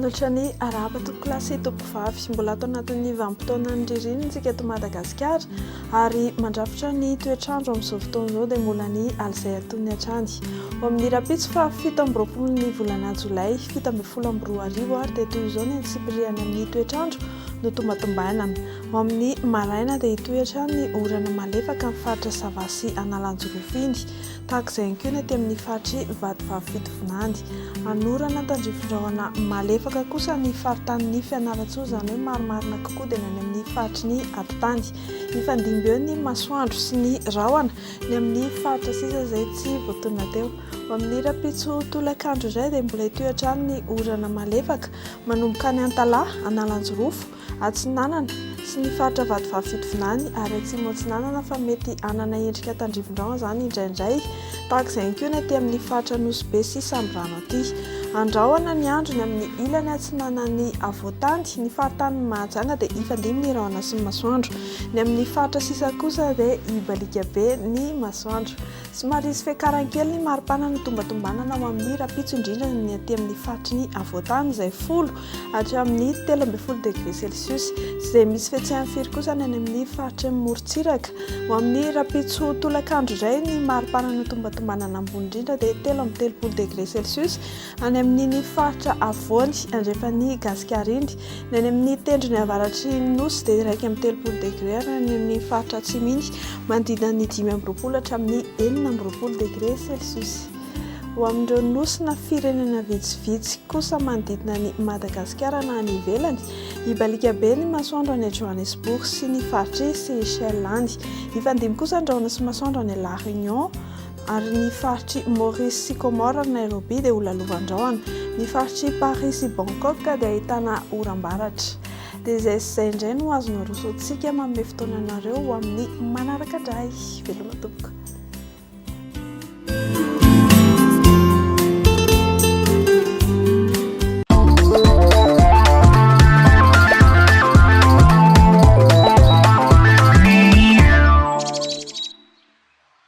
Manolotra ny arahaba tompokolahy sy tompokovavy. Mbola ato anatin'ny vanim-potoanan'ny ririnina isika eto Madagasikara ary mandrafitra ny toetr'andro amin'izao fotoana izao dia mbola ny alizay antonony hatrany. Ho amin'ny rahampitso faha 27 ny volana jolay 2017 ary dia toy izao ny antsipiriany amin'ny toetr'andro no tombatombanana. Ho amin'ny maraina dia hitohy hatrany ny orana malefaka amin'ny faritra Sava sy Analanjirofo iny. Tahaka izay ihany koa ny aty amin'ny faritr'i Vatovavy Fitovinany. Hanorana tandrifin-drahona malefaka kosa ny faritanin'i Fianarantsoa, izany hoe marimarina kokoa dia ny any amin'ny faritry ny atitany. Hifandimby eo ny masoandro sy ny rahona ny amin'ny faritra sisa izay tsy voatonona teo. Ho amin'ny rahampitso tolakandro indray dia mbola hitohy hatrany ny orana malefaka manomboka any Antalaha, Analanjirofo, Atsinanana sy ny faritra Vatovavy Fitovinany ary Atsimo Atsinanana fa mety hanana endrika tandrivindrahona izany indraindray. Tahaka izay ihany koa ny aty amin'ny faritra Nosy Be sy Sambirano aty. Andrahona ny andro ny amin'ny ilany atsinanan'ny afovoantany. Ny faritanin'i Mahajanga dia hifandimby ny rahona sy ny masoandro. Ny amin'ny faritra sisa kosa dia hibaliaka be ny masoandro. Somary hisy fiakarany kely ny maripana notombatombanana ho amin'ny rahampitso indrindra ny aty amin'ny faritry ny afovoantany izay 10 hatramin'ny 13 degre celsius. Tsy dia misy fihetsehany firy kosa ny any amin'ny faritry ny morontsiraka. Ho amin'ny rahampitso tolakandro indray ny maripana notombatombanana ambony indrindra dia 33 degre celsius Any amin'iny faritra afovoany andrefan'i Gasikara iny. Ny any amin'ny tendrony avaratry ny Nosy dia 31 degre ary any amin'ny faritra atsimo iny manodidina ny 25 hatramin'ny 26 degre celsius. Ho amin'ireo nosy na firenena vitsivitsy kosa manodidina an'i Madagasikara na any ivelany, hibaliaka be ny masoandro any Johannesburg sy ny faritr'i Seychelles any. Hifandimby kosa ny rahona sy masoandro any La Réunion, Ary ny faritr'i Maurice sy Comores ary Nairobi dia ho lalovan-drahona. Ny faritr'i Paris sy Bangkok dia ahitana oram-baratra. Dia izay sy izay indray no azo naroso antsika manome fotoana anareo ho amin'ny manaraka indray. Veloma tompoko.